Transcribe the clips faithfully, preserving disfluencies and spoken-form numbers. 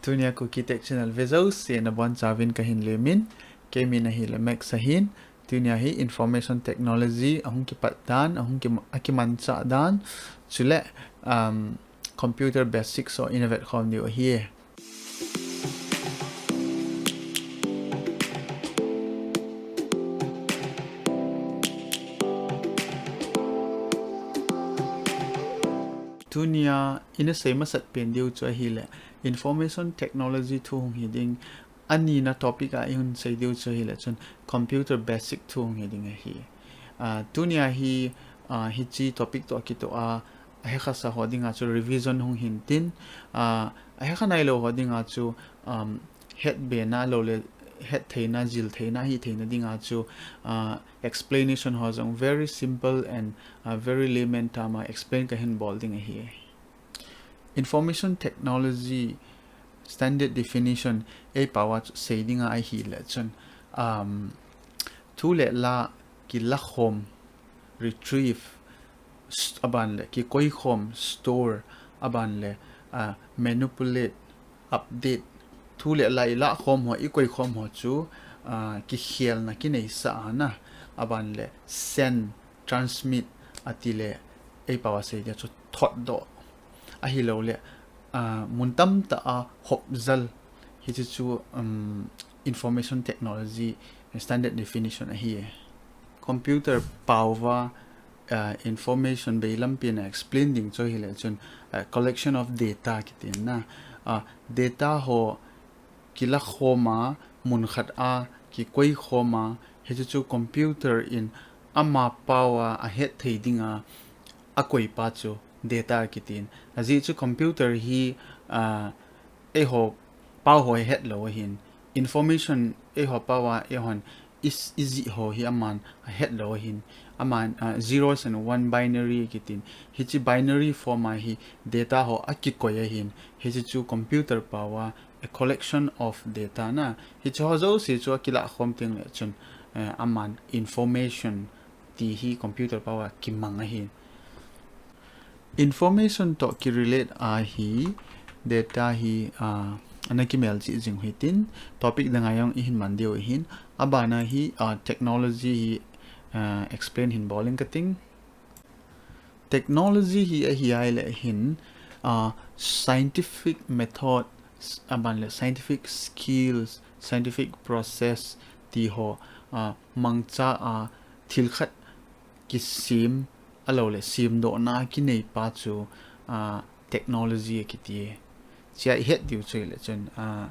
Tunia Kuki Tech Channel vejouse nabonchauvin kahin lemin, kei min ahile Max ahin. Tunia hi information technology ahung kipat dan, ahung ki, akimanchah dan, chule um, computer basics ho ina vetkhom diu ahi. Tunia ina sei masat pen diu chu ahile information technology thu hung hi ding, anina topic a ihung sei diu chu ahile chun computer basic thu hung hi ding ahi. Uh, tunia hi uh, hiche topic toh kitoh a, ahekhasa ho dinga chu revision hung hin tin, uh, ahekha nailou ho dinga chu um, hetbena lou le hettheina, jiltheina, hitheina dinga chu uh, explanation ho jong very simple and uh, very layman term a explain kahin bol ding ahi. Information technology standard definition ei pao a sei dinga ahile chun um, thu le la kilakhom, retrieve, aban le kikoikhom, store, aban le uh, manipulate, update, thu le la ilakhom ho, ikoikhom ho chu uh, kikhelna kineisa ana, aban le send, transmit, atile ei pao a sei dia chu thotdoh, ahilou le uh, mun tamtah a hopjal, hiche chu um, information technology standard definition ahi. Computer pao va uh, information beilampi na explain ding chu ahile chun uh, collection of data kitin na, uh, data ho kilakhom a, mun khat a kikoikhom a, hiche chu computer in ama pao a ahetthei dinga akoipa chu data kitin. Ajeh chu computer hi uh, eiho pao ho ahetlou ahin, information eiho pao a eihon ijih ho hi aman ahetlou ahin, aman uh, zeros and one binary kitin. Hiche binary form a hi data ho akikoi ahin, hiche chu computer pao a a collection of data na, hiche ho jouse chu akilakhom tengle chun uh, aman information ti hi computer pao a kimang ahi. Information toh kirelate a hi data hi uh, ana kimel cheh jing hitin, topic dang a jong ihin man diu ahin, abana hi uh, technology hi uh, explain hin bol inge kating. Technology hi ahi ahile hin uh, scientific method, aban le scientific skills, scientific process ti ho uh, mangcha a thil khat kisem, alou le semdohna kineipa chu uh, technology akiti. Chia ihet diu chu ahile chun uh,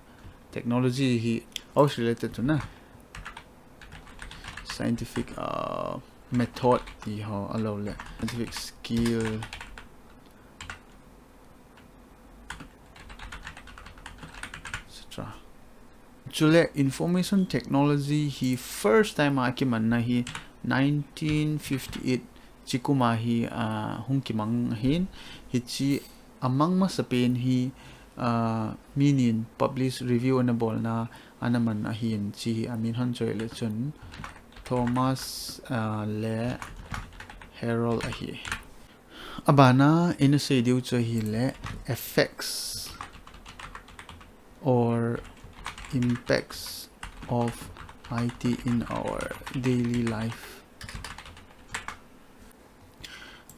technology hi aus related to na scientific uh, method ti ho, alou le scientific skill, et cetera. Chule information technology hi first time a kimanna hi nineteen fifty-eight chikum a hi uh, hung kimang ahin, hiche amang masapen hi uh, mi nin publish review ana bolna ana man ahin, hiche hi amin hon chu ahile chun Thomas uh, le Harold ahi. Abana ina sei diu chu ahile effects or impacts of I T in our daily life.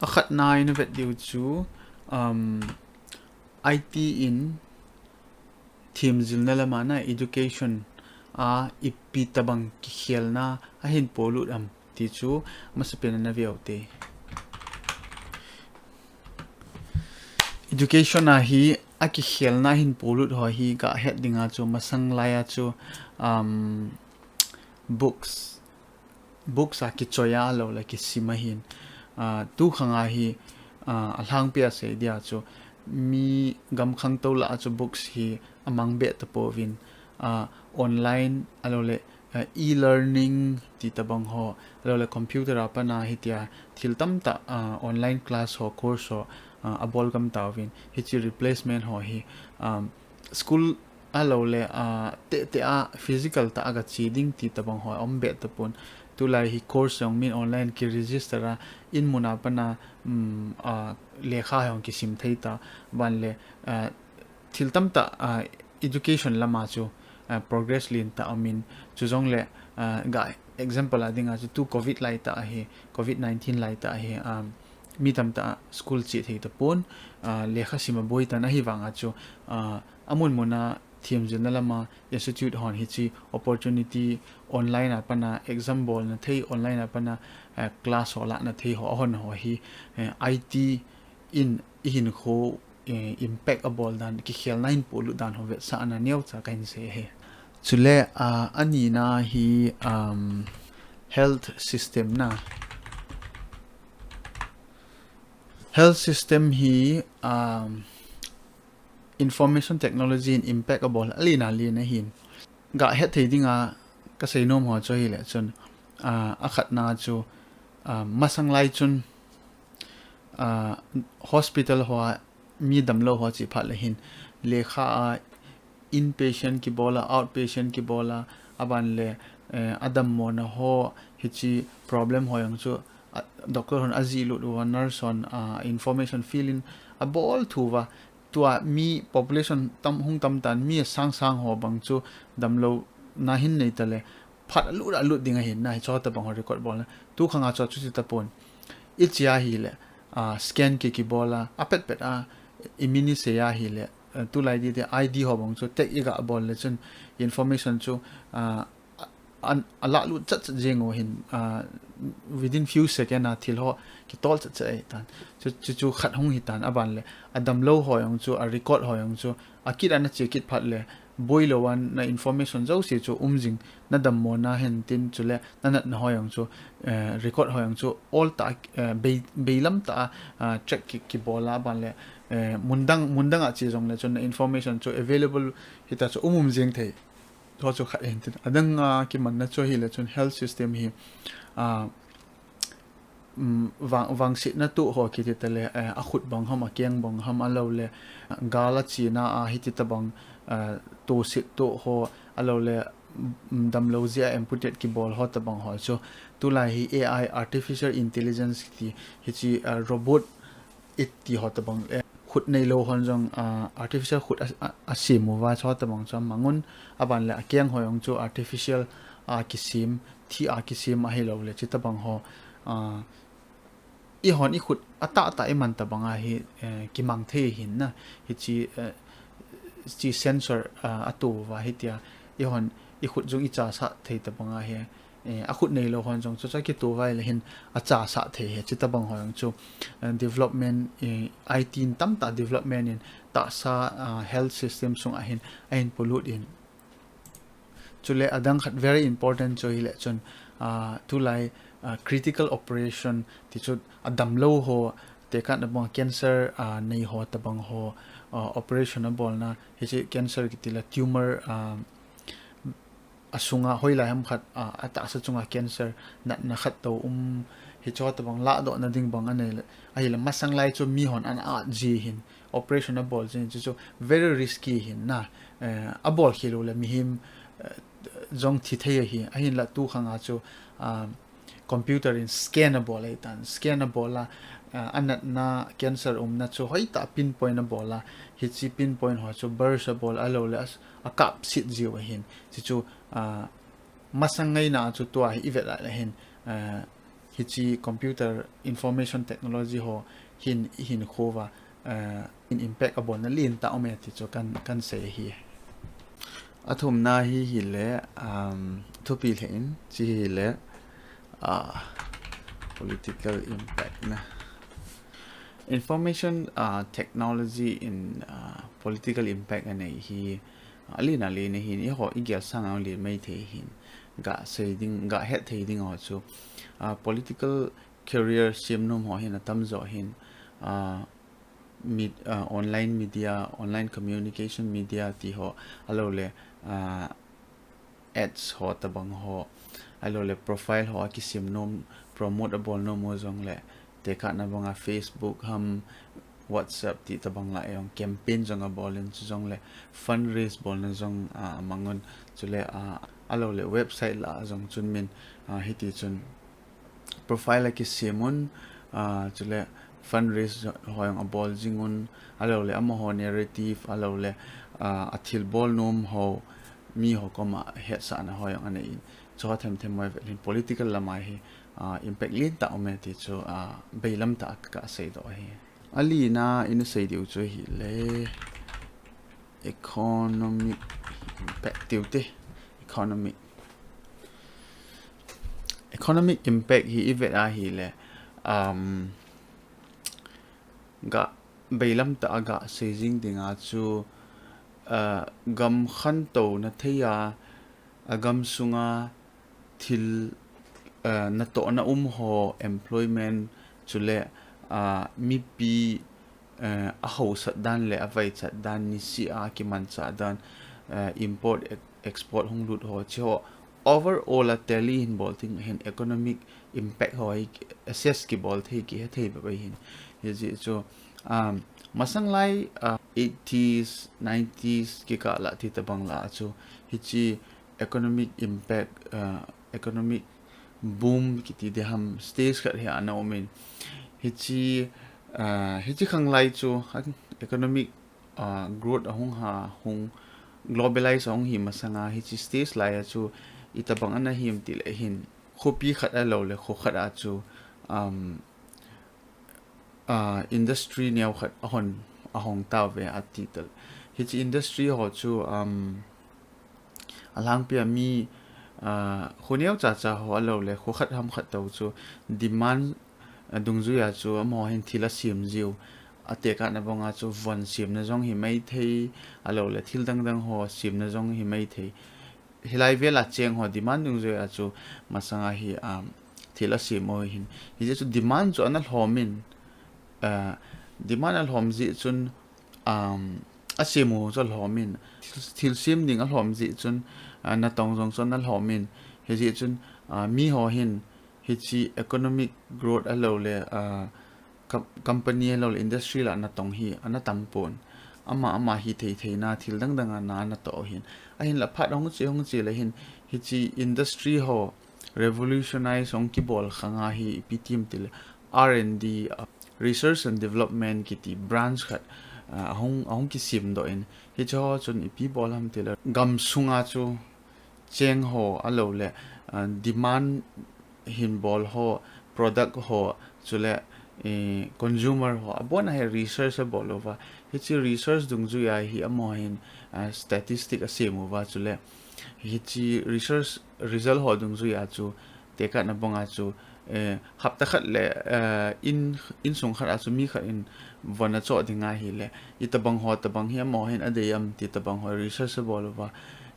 Akhatna ina vet diu chu um, I T in themjilna lama na education a ipi tabang kikhelna ahin polut am ti chu masapen a na ve u te. Education a hi akikhelna ahin polut ho hi kahet dinga chu masang lai a chu um, books books a kichoi a lou le kisim ahin. Uh, tu khang a hi uh, alhangpi a sei dia chu mi gamkhang tou lah a chu books hi amang beh tapouvin, uh, online alou le uh, e-learning ti tabang ho, alou le computer a pat a hitia thil tamtah uh, online class ho, course ho uh, abol gam tauvin, hiche replacement ho hi um, school alou le uh, tete a physical tah a gache ding ti tabang ho aum beh tapon. Tulai hi course jong min online ki register a, in mun a pat a um, uh, lekha jong kisim thei ta, aban le uh, thil tamtah uh, education lama chu uh, progress lentah aumin, chujongle uh, ga example a dinga chu tu covid laitah ahi, covid nineteen laitah ahi, um, mi tamtah school che thei tapon, uh, lekha sim aboi tan ahivanga chu uh, amun muna themjilna lama institute hon hiche opportunity online a pana exam bolna thei, online a pana uh, class ho lahna thei ho ahon ho hi uh, I T in ihinkho uh, impact abol dan, kikhelna in polut dan ho vetsahna neocha kahin sei ahi. Chule uh, anina hi um, health system na. Health system hi um, information technology in impact abol alina lina hin. Ga het thei dinga kasei nom ho chu ahile chun uh, akhatna chu uh, masang lai chun uh, hospital hoa mi damlou ho che phat le hin lekha a inpatient kibola, outpatient kibola, aban le uh, adammona ho hiche problem ho jong chu uh, doctor hon ajihlut uva, nurse hon uh, information fill in abol thu uva, tua mi population tam hung tam tan mi sang sang ho bang chu damlouna hin nei tale phat alut alut ding ahin na, hicho tabang ho record bolna. Tu khanga chu chuti tapon. Ichea hile uh, scan ki kibola, apet pet a imini se ahile uh, tulai di te I D ho bang chu tek iga bol le chun information chu uh, an alahlut chat chat jeng u hin uh, within few second a thil ho kitol chat chat ahi tan. Chu chu chu khat hung hi tan, aban le adamlou ho jong chu, a record ho jong chu akit ana che kit phat le boilou an na information jouse chu um jing, na dammona hin tin chule na natna ho jong chu uh, record ho jong chu ol ta uh, bei beilam ta uh, check ki kibola, aban le uh, mundang mundang a che jongle chun na information chu available hita chu um um jeng thei. Ho chu khat hin tin. Adang uh, kimanna chu hile chun health system hi uh, um, vang, vangsetna tu ho kiti tale uh, akhut bang ham, akeng bang ham, alou le uh, gal a china a hiti tabang uh, tu sit tu ho, alou le um, damlou jia amputate kibol ho tabang ho chu tulai hi A I, artificial intelligence kiti, hiche uh, robot iti ho tabang le khut neilou hon jong uh, artificial khut a, a, asem uva chu tabang chu amangun, aban le akeng ho jong chu artificial a kisem, thi a kisem ahilou le chuti tabang ho uh, ihon ikhut atah tah iman tabang ahi uh, kimang thei hin na, hiche uh, chi sensor uh, atu uva hitia ihon ikhut jong icha sah thei tabang ahi. Eh, akhut neilou hon jong chu chu kitu vai le hin acha sah thei hi, chuti tabang ho jong chu uh, development uh, I T in tamtah development in tahsa uh, health system sunga hin ahin polut in. Chule adang khat very important chu hile chun uh, tulai uh, critical operation ti chu adamlou ho, tekah na bang cancer uh, nei ho tabang ho uh, operation abolna, hiche cancer kiti la tumor uh, asunga hoilai ham khat uh, atahsa chunga cancer natna khat tou um, hicho tabang lahdohna ding bang anei le, ahile masang lai chu mihon ana at ji hin operation abol jin chu chu very risky hin na, uh, abol khel u le mihem uh, jong thi thei ahi, ahinla tu khanga chu uh, computer in scan abol ahi tan, scan abol a uh, anatna cancer umna chu hoitah pinpoint abol a, hiche pinpoint ho chu burst abol alou le akap sit jiu ahin, chuchu uh, masang ngaina chu tua hi ivet lai le hin uh, hiche computer information technology ho hin ihinkho va uh, in impact abolna lentah aume ti chu kan, kan sei ahi. Athumna hi hile, um, thupi lheh in, chi hile, uh, political impact na. Information uh, technology in uh, political impact anei hi uh, alina lina hin, eiho igel sanga len mai thei hin, ga sei ding, ga het thei ding ho chu uh, political career sem nom ho hin atamjo hin uh, mid, uh, online media, online communication media ti ho, alou le uh, ads ho tabang ho, alou le profile ho akisem nom, promote abol nom ho jongle, tekah na banga Facebook ham, WhatsApp ti tabang la jong campaign jong abol in, chujongle fundraise bolna jong uh, amangun, chule uh, alou le website la jong chun min uh, hiti chun profile akisem un, uh, chule fundraise ho jong abol jing un, alou le amaho narrative, alou le a, a thilbol nom ho, mi ho koma hetsahna ho jong anei in. Chu ho themthem ho vel hin political lama hi, a, impact lentah aume ti chu, a, bailam tah a kaseidoh ahi. Alina ina sei diu chu ahile economic impact tiu te, economic. Economic impact hi ivet ahile, um, ga bailam tah a gasei jing dinga chu, a, gam khantouna thei a, a gam sunga thil, a, natohna um ho employment chule, a, mipi, a, a hausat dan le a vaichat dan niseh a kimanchah dan, a, import, ex-, export hung lut ho, chi ho overall a tally hin bol ding hin economic impact ho hi assess kibol thei, kihe thei bep ahin. Hijeh chu, um, masang lai, uh, eighties, nineties kikah lah ti tabang lah chu hiche economic impact, uh, economic boom kiti ding ham stage khat hi ana um in. Hiche, uh, hiche khanglai chu, uh, economic, uh, growth ahung ha, hung globalize ahung hi masanga hiche stage lai a chu itabang ana him tile hin, khopi khat ahilou le kho khat a chu, um, a, industry neo khat ahon, ahong tauve ati tal. Hiche industry ho chu, um, alhangpi a mi, a, kho neo chacha ho ahilou le kho khat ham khat tou chu demand, a, dungjui a chu amaho hin thil asem jiu. A tekahna banga chu von semna jong hi maithei, ahilou le thil dang dang ho semna jong hi maithei. Hilai vel a cheng ho demand dungjui a chu masanga hi, um, thil asem u hin. Hijeh chu demand chu ana lhom in, uh, demand alhom jeh chun, um, asem u chu alhom in. Thil, thil sem ding alhom jeh chun, uh, natong jong chu ana lhom in. Hijeh chun, uh, mi ho hin hiche economic growth ahilou le, uh, com-, company ahilou le industry lah natong hi ana tam pon. Ama, ama hithei theina thil dang dang a na, natoh u hin. Ahinla phat hung che, hung che le hin, hiche industry ho revolutionize hung kibol khang a hi ipi ti em tile R and D, uh, research and development kiti branch khat, uh, ahung, ahung kisemdoh in. Hiche ho chun ipi bol ham tile gam sunga chu cheng ho ahilou le, uh, demand hin bol ho, product ho, chule, eh, consumer ho, abon a hi research abol uva. Hiche research dungjui a hi amaho hin, ah, statistic asem uva, chule hiche research result ho dungjui a chu, tekahna banga chu, eh, hapta khat le, eh, in, insung khat a chu mi khat in von achoh ding ahile, itabang ho, tabang hi amaho hin adei em ti tabang ho research abol uva,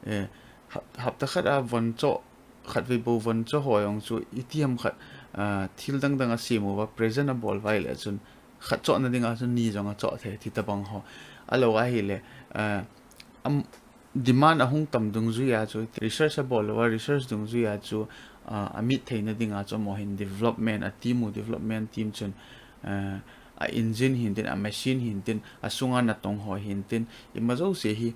eh, hap-, hapta khat a von choh khatvei bou von choh ho jong chu itiham khat, ah, thil dang dang asem uva, present abol uva ahile chun khat chohna dinga chun ni jong achoh thei, ti tabang ho. Ahilou ahile, ah, am, demand ahung tam dungjui a chu, research abol uva, research dungjui a chu, ah, amit theina dinga chu amaho hin development, a team u development team chun, ah, a engine hintin, a machine hintin, asunga natong ho hintin, ima jouse hi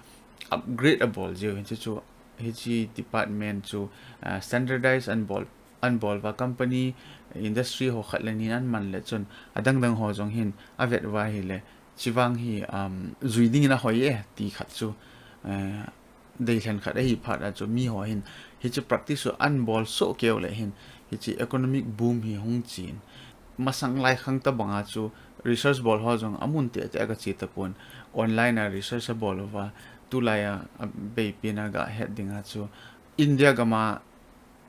upgrade abol jiu hin chu chu, hiche department chu, ah, standardize anbol, anbol uva company, industry ho khat le ni in anman le chun adang dang ho jong hin avet uva ahile, chuvang hi, um, jui dingin ahoi e ti khat chu, eh, deilhen khat ahi phat a chu mi ho hin hiche practice chu anbol soh keu le hin hiche economic boom hi hung chen. Masang lai khang tabang a chu research bol ho jong amun tete a gache tapon, online a research abol uva, tulai a, abeipen a gahet ding a chu India gam a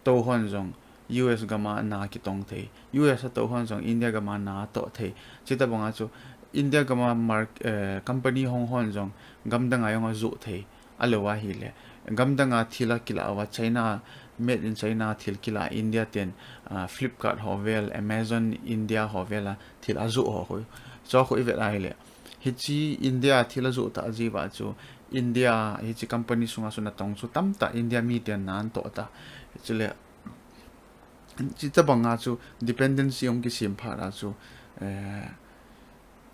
tou hon jong U S gam a na kitong thei, U S a tou hon jong India gam a na atoh thei. Chuti bang a chu India gam a mark-, eh, company hong hon jong gam dang a jong ajoh thei. Ahilou ahile gam dang a thil akilah uva, China, made in China thil kilah India ten, ah, Flipkart ho vel, Amazon India ho vel a thil ajoh ho khu. Chu khu ivet ahile, hiche India thil ajoh tah jeh uva chu India hiche company sunga chu natong chu tamtah India miten na atoh ta. Chule, chuti bang a chu dependency hung kisem phat a chu, eh,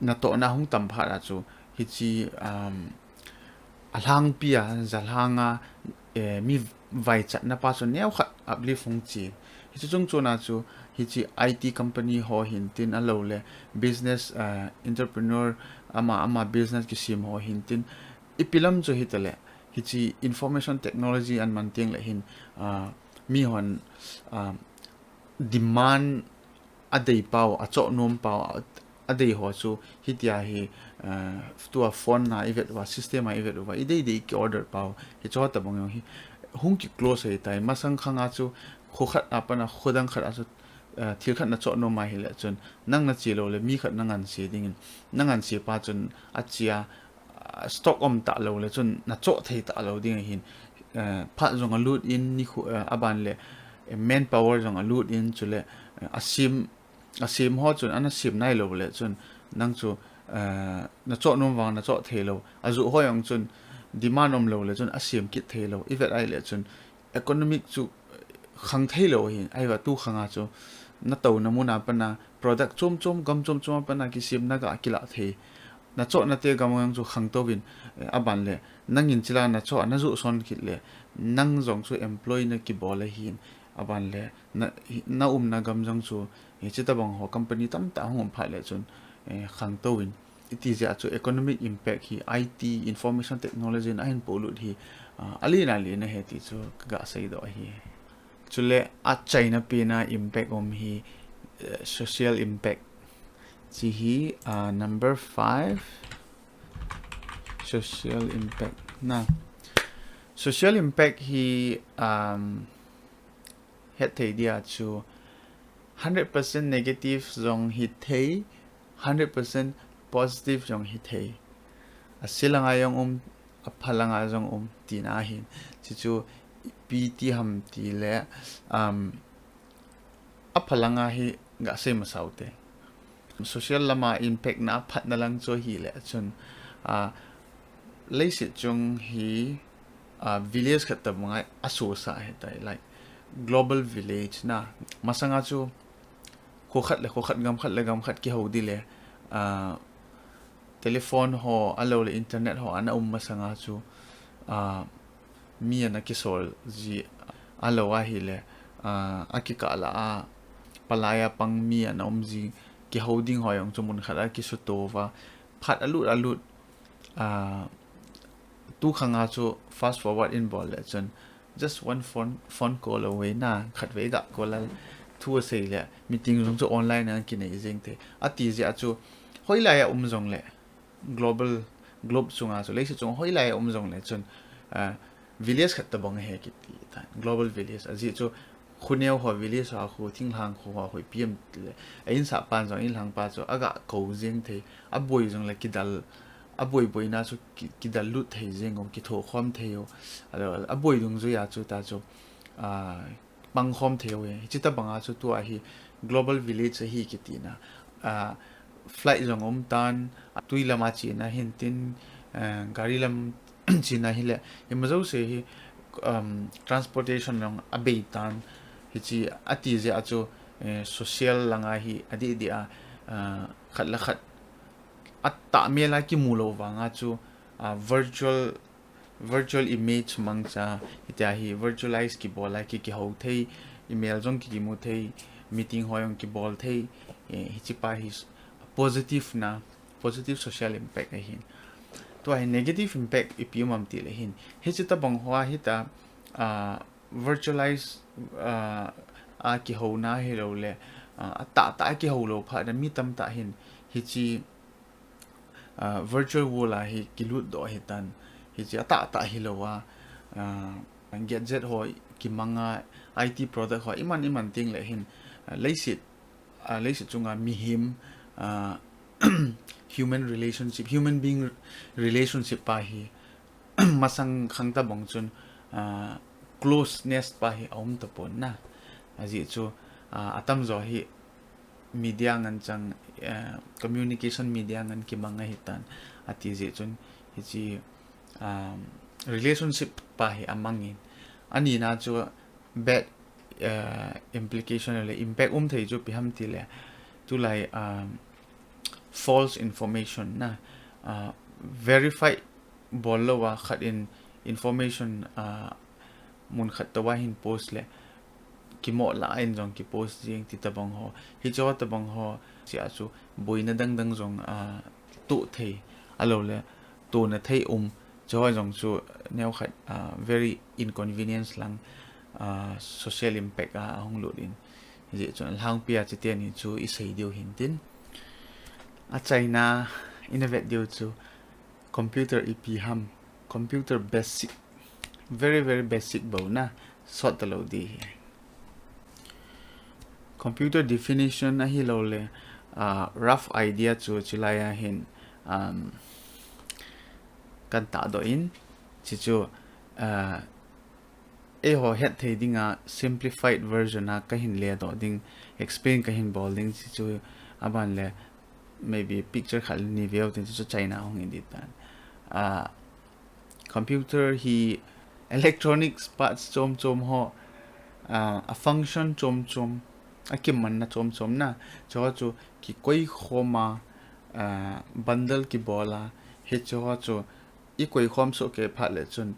natohna hung tam phat a chu hiche, um, alhangpi a, jalhang a, eh, mi vaichatna pa chu neokhat uplift hung chen. Hiche chung chon a chu hiche I T company ho hintin ahilou le business, eh, entrepreneur ama, ama business kisem ho hintin Ipi lam chu hitale, hiche information technology aman teng le hin, ah, mihon, ah, demand adei pau, achoh nom pau, a, adei ho chu hitia hi, ah, tua phone na ivet uva, system a ivet uva, idei dei ki order pau, hiche ho tabang jong hi hung ki close ahitai, masang khang a chu kho khat a pat a kho dang khat a chu, ah, thil khat nachoh nom ahile chun, nang nache lou le mi khat nanganse dingin, nanganse pa chun achea, ah, stock um talou le chun nachoh thei talou ding ahin, ah, phat jong alut in nikho, ah, aban le, eh, manpower jong alut in chule, ah, asem, asem ho chun ana sem nailou le chun nang chu, ah, nachoh nom vang nachoh thei lou. Ajoh ho jong chun demand umlou le chun asem kit thei lou. Ivet ahile chun economic chu khang thei lou ahi, ahivang tu khang a chu natouna mun a pat a product chom chom, gam chom chom a pat a kisem naga kila thei. Nachoh nate gam jong chu khangtou vin, eh, aban le nangin chila nachoh a najoh son kit le nang jong chu employ nakibol ahin, aban le na, naumna gam jong chu, eh, hiche tabang ho company tamtah hung um phat le chun, eh, khangtou vin. Iti jeh a chu economic impact hi I T, information technology in ahin polut hi, ah, alen alen ahi ti chu kaga seidoh ahi. Chule achaina pen a impact um hi, eh, social impact. Hiche hi, ah, number five, social impact. Na, social impact hi, um, hetthei dia chu hundred percent negative jong hithei, hundred percent positive jong hithei. Ase langa jong um, apha langa jong um, tina ahin. Hichu ipi ti ham tile, um, apha langa hi gasei masa ute. Social lama impact na aphatna lang chu ahile chun, ah, leiset chung hi, ah, village khat tabang a asosah ahitai, like, global village na. Masanga chu kho khat le kho khat, gam khat le gam khat kihou ding le, ah, telephone ho, alou le internet ho ana um masanga chu, ah, mi ana kisol ji, alou ahile, ah, akikah lah a, palai a pang mi ana um ji, kihou ding ho jong chu mun khat a kisuto uva, phat alut alut, ah, tu khang a chu fast forward in bol le chun, just one phone, phone call away na, khatvei ga call a thu asei le, meeting jong chu online a kinei jeng thei. Ati jeh a chu, hoilai a um jong le, global, globe chunga chu, leiset chunga hoilai a um jong le chun, ah, village khat tabang ahi kiti tan, global village. Ajeh chu, khoneo ho village ho, kho thinglhang kho ho, hoipi ham tile, a insahpan jong, inlhangpa chu aga kou jeng thei, aboi jong le kidal, aboi boina chu ki, kidal lut thei jeng u, kithokhom thei u, alou, aboi dungjui a chu ta chu, ah, pangkhom thei u ahi. Hiche tabang a chu tua hi global village ahi kiti na. Ah, flight jong um tan, tui lama chena hin tin, eh, gari lam chena hile, ima jouse hi, um, transportation jong abei tan, hiche ati jeh a chu, eh, social langa hi adeh deh a, ah, khat le khat atahmel a kimu lou vanga chu, ah, virtual, virtual image mangcha, hitia hi virtualize kibol a ki, kihou thei, email jong ki, kimu thei, meeting ho jong kibol thei, eh, hiche pa hi s-, positive na, positive social impact ahin. Tua hi negative impact ipi um am tile hin, hiche tabang ho a hita, ah, virtualize, ah, a kihouna hilou le, ah, atahtah a kihou lou phat na mi tamtah hin hiche, ah, virtual world a hi kilut doh ahitan. Hiche atahtah hilou a, ah, gadget ho kimang a, I T product ho iman iman teng le hin, ah, leiset, ah, leiset chunga mihem, ah, human relationship, human being relationship pa hi masang khang tabang chun, ah, closeness pa hi aum tapon na. Ajeh chu, ah, atamjo hi media ngen chang, eh, communication media ngen kimang ahitan, ati jeh chun hiche, um, relationship pa hi amangin. Anina chu bad, eh, implication le impact um thei chu ipi ham tile, tulai, um, false information na, ah, verified bol lou a khat in information, ah, mun khat tou a hin post le, kimoh lah a in jong kipost jeng ti tabang ho, hiche ho tabang ho jeh a chu boina dang dang jong, ah, toh thei, alou le tona thei um, Chuho jong chu neokhat, ah, very inconvenience lang, ah, social impact a, ahung lut in. Hijeh chun alhangpia chuteni chu isei diu hintin. Achaina ina vet diu chu computer ipi ham, computer basic, very, very basic bou na, sot talou ding hi. Computer definition ahilouleh, ah, rough idea chu chulai a hin, um, kan tahdoh in, chuchu, ah, eiho hetthei dinga simplified version a kahin ledoh ding, explain kahin bol ding, chuchu aban le maybe picture khat le ni veu tin chuchu achaina hung hi ding tan. Ah, computer hi electronics parts chom chom ho, ah, a function chom chom, akimanna chom chom na, chuho chu kikoi khom a, ah, bundle kibol a, hicheho chu ikoi khom soh kei phat le chun,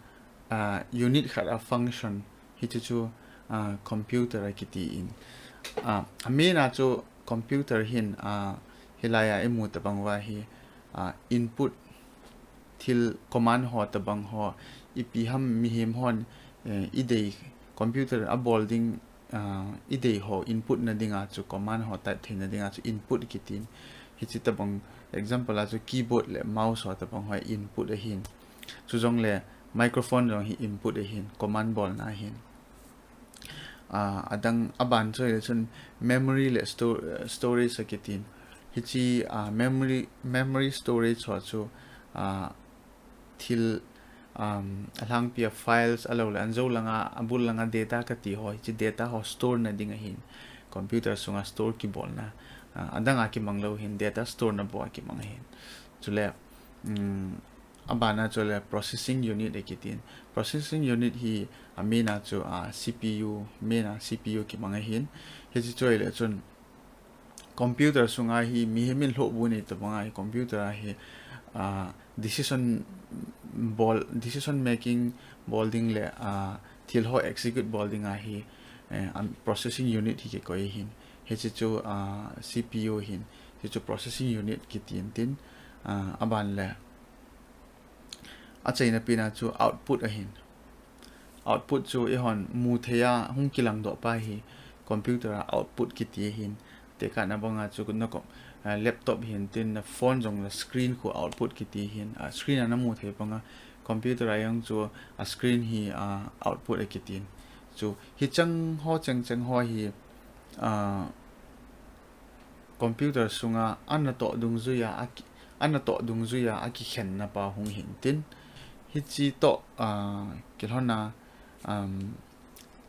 ah, unit khat a function, hichu chu, ah, computer akiti in. Ah, amain a chu computer hin, ah, hilai a imu tabang uva hi, ah, input thil command ho tabang ho, ipi ham mihem hon, eh, idei computer abol ding, ah, idei ho input na dinga chu command ho type theina dinga chu input kitin. Hiche tabang example a chu keyboard le mouse ho tabang ho input ahin. Chujongle microphone jong hi input ahin, command bolna ahin. Ah, adang aban chu ahile chun memory le sto-, storage akitin. Hiche, ah, memory, memory storage ho chu, ah, thil, um, alhangpia files ahilouleh anjo langa, abul langa data kati ho, hiche data ho store na ding ahin. Computer sunga store kibolna, ah, adang a kimang lou hin, data store na bou a kimang ahin. Chule, um, abana chule processing unit akitin. Processing unit hi amain a chu, ah, C P U, main a C P U kimang ahin. Hiche chu ahile chun computer sunga hi mihem in lhohbu nei tabang a hi computer a hi, ah, decision bol, decision making bol ding le, ah, thil ho execute bol ding a hi, eh, an processing unit hi kikoi ahin. Hiche chu, ah, C P U ahin. Hiche chu processing unit kitin tin, ah, aban le achaina pen a chu output ahin. Output chu eihon muthei a hung kilangdoh pa hi computer a output kiti ahin. Tekahna banga chu nakom, ah, laptop hintin, na phone jong na screen khu output kiti ahin. Ah, screen a namu thei banga computer a jong chu a screen hi, ah, output akitin. Chu hicheng ho cheng cheng ho hi, ah, computer sunga anatoh dungjuia aki-, anatoh dungjuia akikhenna pa hung hintin. Hiche toh, ah, kilhonna, um,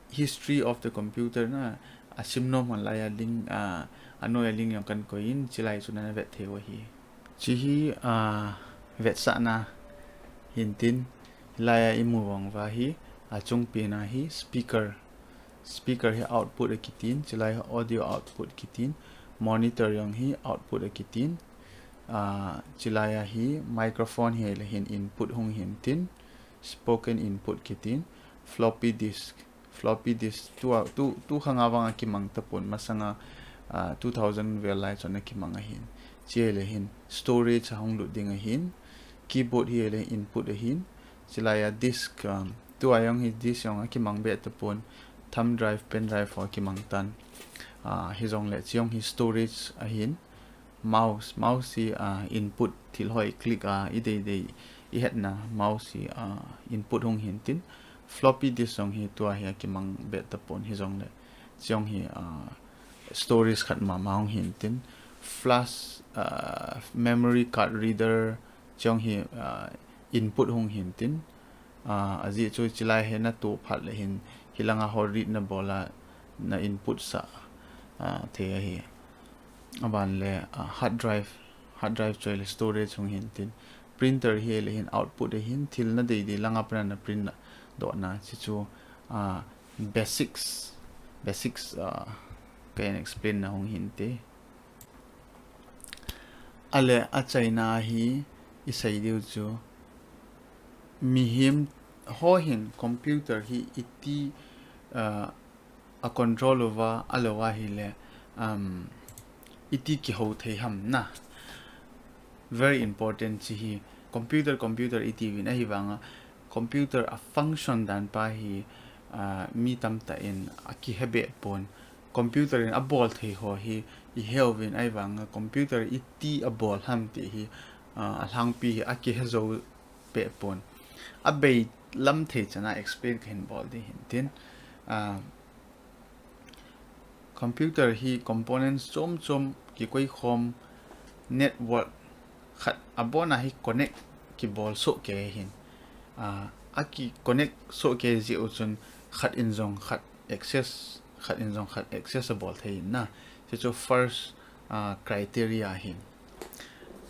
history of the computer na asim nom hon lai a link, ah, anoi a link jong kan koi in, chulai chu nana vet thei u ahi. Hiche hi, ah, vetsahna hintin, hilai a imu vang uva hi, achung pen a hi speaker. Speaker hi output akitin, chulai hi audio output kitin, monitor jong hi output akitin, ah, chulai a hi microphone hi le hin input hung hintin, spoken input kitin, floppy disk, floppy disk tua, tu, tu khanga vang akimang tapon, masanga, ah, two thousand vel lai chun akimang ahin. Hiche le hin storage ahung lut ding ahin, keyboard hi le input ahin, chulai a disk, um, tua jong hi disk jong akimang be tapon, thumb drive, pen drive ho akimang tan. Ah, hijongle hiche jong hi storage ahin, mouse, mouse hi, ah, input thil ho i click a, idei dei ihetna mouse hi, ah, input hung hintin, floppy disk jong hi tua hi akimang be tapon hijongle hiche jong hi, ah, storage khat mama hung hintin, flash, ah, memory card reader hiche jong hi, ah, input hung hintin, ah, ajeh chu chulai hi natoh phat le hin hilanga ho read nabol a na input sah, ah, thei ahi. Aban le, ah, hard drive, hard drive chu le storage hung hintin, printer hi le hin output ahin, thil nadei dei langa pana na print na dohna, hiche chu, ah, basics, basics, ah, kahin explain na hung hinte. Ale achaina hi isei diu chu mihem ho hin computer hi iti, ah, a control uva, alou ahile, um, iti kihou thei ham na. Very important hiche hi, Computer, computer iti uvin ahivanga, computer a function dan pa hi, ah, mi tamtah in akihe be pon. Computer in abol thei ho hi ihe uvin ahivanga, computer iti abol ham ti hi, ah, alhangpi hi akihe jou be pon. Abei lam thei chana explain kahin bol ding hin tin. Ah, computer hi components chom chom kikoi khom, network khat abona hi connect kibol soh kei hin. Ah, aki connect soh kei jeh u chun khat in jong khat access, khat in jong khat access abol thei in na. Hichu first, ah, criteria hin.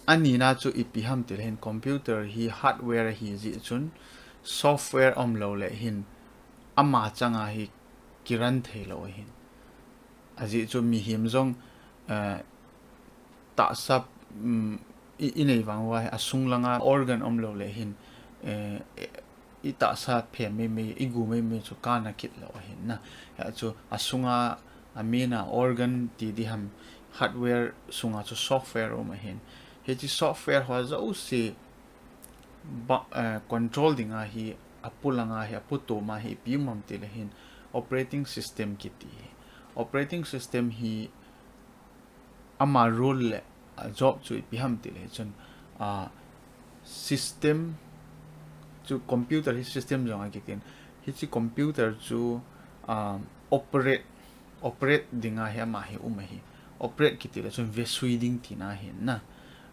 Anina chu ipi ham ti le hin, computer hi hardware ahi jeh chun software umlou le hin ama changa hi kirun thei lou ahin. Ajeh chu mihem jong, eh, tahsa, um, i, inei vang uva hi asung langa organ umlou le hin, eh, i tahsa phem mei mei, igu mei mei chu kana kit lou ahin na. Hichu asunga, a main a organ ti ding ham, hardware sunga chu software um ahin. Hiche software ho jouse ba, eh, control dinga hi, apu langa hi, apu toma hi ipi um ham ti le hin, operating system kiti hi. Operating system hi ama role le a job chu ipi ham ti le chun, ah, system chu, computer hi system jong akitin. Hiche computer chu, ah, operate, operate dinga hi ama hi um ahi. Operate kiti le chun vesui ding tina ahin na.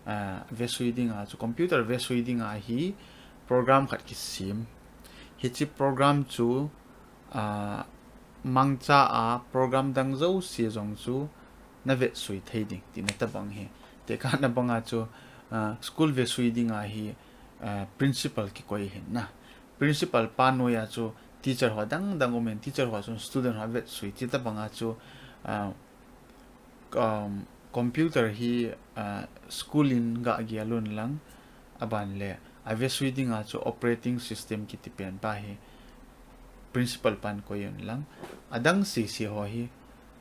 Ah, vesui dinga chu, computer vesui dinga hi program khat kisem. Hiche program chu, ah, mangcha a program dang jouse jong chu na vesui thei ding tina tabang hi. Tekahna banga chu, ah, school vesui dinga hi, ah, principal kikoi hin na. Principal pa noiya chu teacher ho dang dang umin, teacher ho chun student ho vesui ti tabanga chu, ah, um, computer hi, ah, school in ga gel un lang, aban le avesui dinga chu operating system kiti pen pa hi principal pan koi un lang. Adang sese ho hi,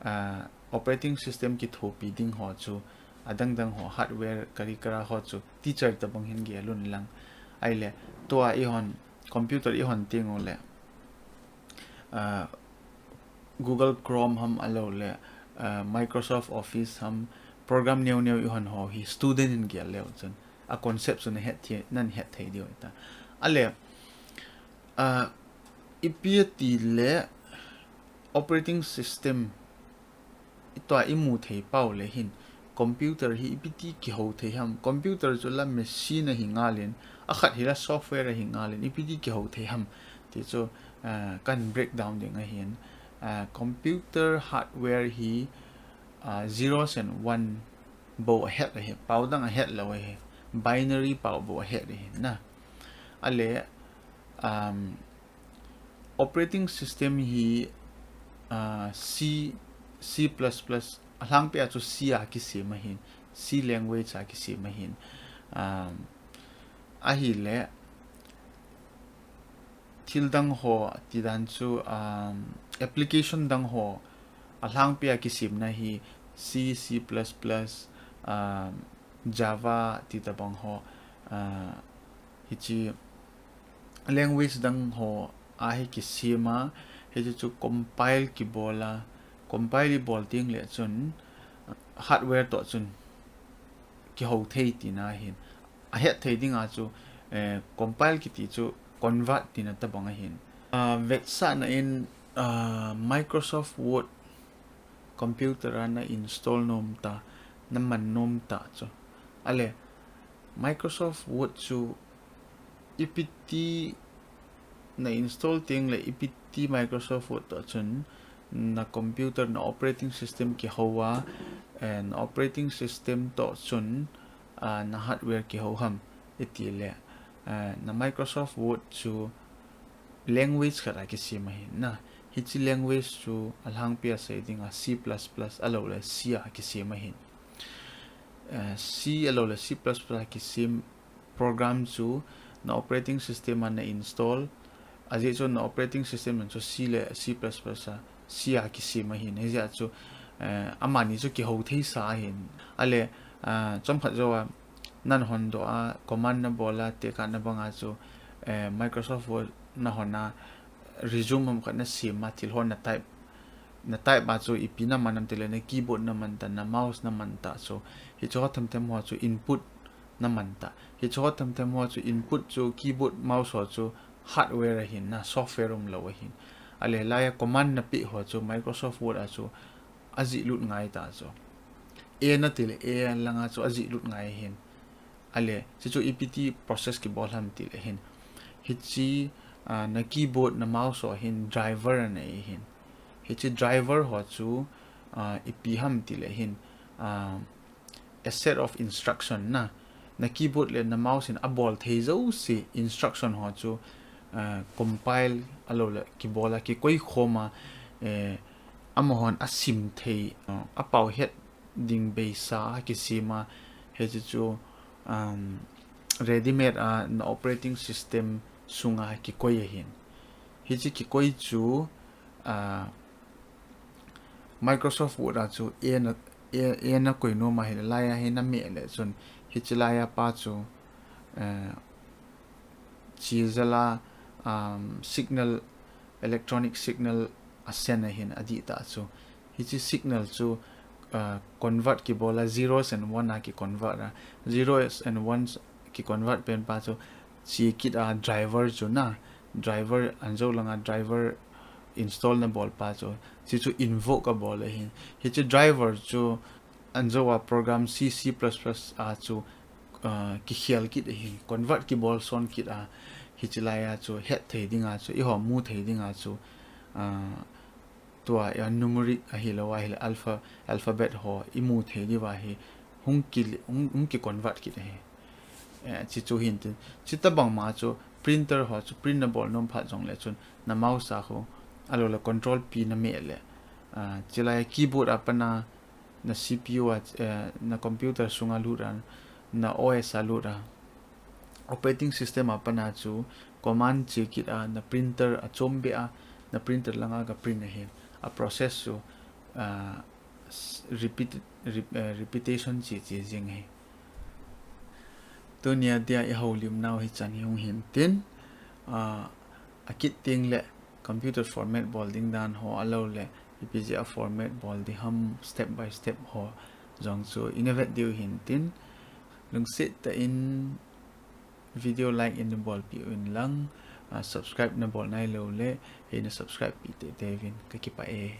ah, operating system kithopi ding ho chu, adang dang ho, hardware kari kara ho chu teacher tabang hin gel un lang. Ahile, tua ihon, computer ihon teng u le, ah, Google Chrome ham ahilou le, ah, Microsoft Office ham, program neo neo ihon ho hi student in gel leu chun, a concept chu na het thei, nan het thei diu ahitai. Ahile, ah, ipi ati le operating system, i tua imu thei pau le hin, computer hi ipi ti kihou thei ham, computer chu la machine ahi ngal in, akhat hi la software ahi ngal in, ipi ti kihou thei ham ti chu, ah, kan breakdown ding ahin. Ah, computer hardware hi, ah, zeros and one bou ahet ahi, pau dang ahet lou ahi, binary pau bou ahet ahi na. Ahile, um, operating system hi, ah, C, C plus plus, alhangpi a chu C a kisem ahin, C language a kisem ahin. Um, ahile, thil dang ho, ti dan chu, um, application dang ho, alhangpi a kisemna hi C, C plus plus, um, Java ti tabang ho, ah, hiche language dang ho a hi kisem a, hiche chu compile kibol a, compile ibol teng le chun hardware toh chun kihou thei tina ahin. Ahet thei dinga chu, eh, compile kiti chu convert tina tabang ahin. Ah, vetsahna in, ah, Microsoft Word computer a na install nom ta, na man nom ta chu. Ahile, Microsoft Word chu ipi ti na install teng le ipi ti Microsoft Word toh chun na computer, na operating system kihou a, eh, na operating system toh chun, ah, na hardware kihou ham iti le, ah, na Microsoft Word chu language khat a kisem ahin na. Hiche language chu alhangpi a sei dinga C plus plus ahilou le C a kisem ahin. Eh, C ahilou le C plus plus a kisem program chu na operating system a na install. Ajeh chu na operating system in chu C le C plus plus a, C a kisem ahin. Hijeh chu, eh, amani chu kihou thei sa ahin. Ahile, ah, chomkhat jou a, Nan hon doh a, command na bol a, tekah na bang a chu, eh, Microsoft Word na hon a, resume ham khat na sem a, thil ho na type, na type a chu ipi na man ham tile, na keyboard na man ta, na mouse na man ta chu. Hichu ho them them ho chu input na man ta. Hichu ho them them ho chu input chu keyboard, mouse ho chu hardware ahin na, software umlou ahin. Ale, laia command na pe ho chu Microsoft Word a chu ajih lut ngai ta chu. A na tile, a langa chu ajih lut ngai ahin. Ale, hichu ipi ti process kibol ham tile hin. Hichi, ah, na keyboard, na mouse ho hin driver anei ahin. Hichi driver ho chu, ah, ipi ham tile hin, ah, a set of instruction na. Na keyboard le na mouse hin abol thei jouse instruction ho chu, ah, compile alou le kibol a kikoi khom a, eh, amahon asim thei, ah, apao het ding beisa a kisem a, hichi chu, um, ready-made a na operating system sunga kikoi ahin. Hichi kikoi chu, ah, Microsoft Word a chu a na, a, a na koi nom a hile, laia hi na meh le chun, hichi laia pa chu, eh, chi jala, um, signal, electronic signal a send ahin adih ta chu. Hichi signal chu, uh, convert kibol a, zeros and one a ki convert a. Zeros and ones ki convert pen pa chu, chi kit a driver chu na, driver anjo langa driver install na bol pa chu, hichu invoke abol ahin. Hichu driver chu anjo a program C, C plus plus a chu, ah, kikhel kit ahin, convert kibol son kit a, hichi laia chu het thei dinga chu, eiho mu thei dinga chu, ah, tua, eh, numeric ahilou a hile alpha, alphabet ho imu thei diuva hi hung ki, hung, hung ki convert kit ahi. Eh, hichu hin tin, hitabang ma chu printer ho chu print na bol nom phat jongle chun na mouse a khu, alou le control P na meh le, ah, hichi laia keyboard a pat a, na C P U a, eh, na computer sunga lut a, na O S a lut a, operating system a pat a chu command chi kit a, na printer a chom be a, na printer langa ga print ahi. A process chu, ah, s-, repeat, rep-, eh, repetition chi chi jing ahi. Tunia dia i houlim nau hichan hi hung hin tin, ah, akit teng le computer format bol ding dan ho alou le, ipi jeh a format bol ding ham step by step ho jong chu i na vet diu hin tin, lungset tah in video like in bolpeh uvin lang, ah, subscribe na bol nailou le, hei na subscribe peh teitei uvin, ka kipah e.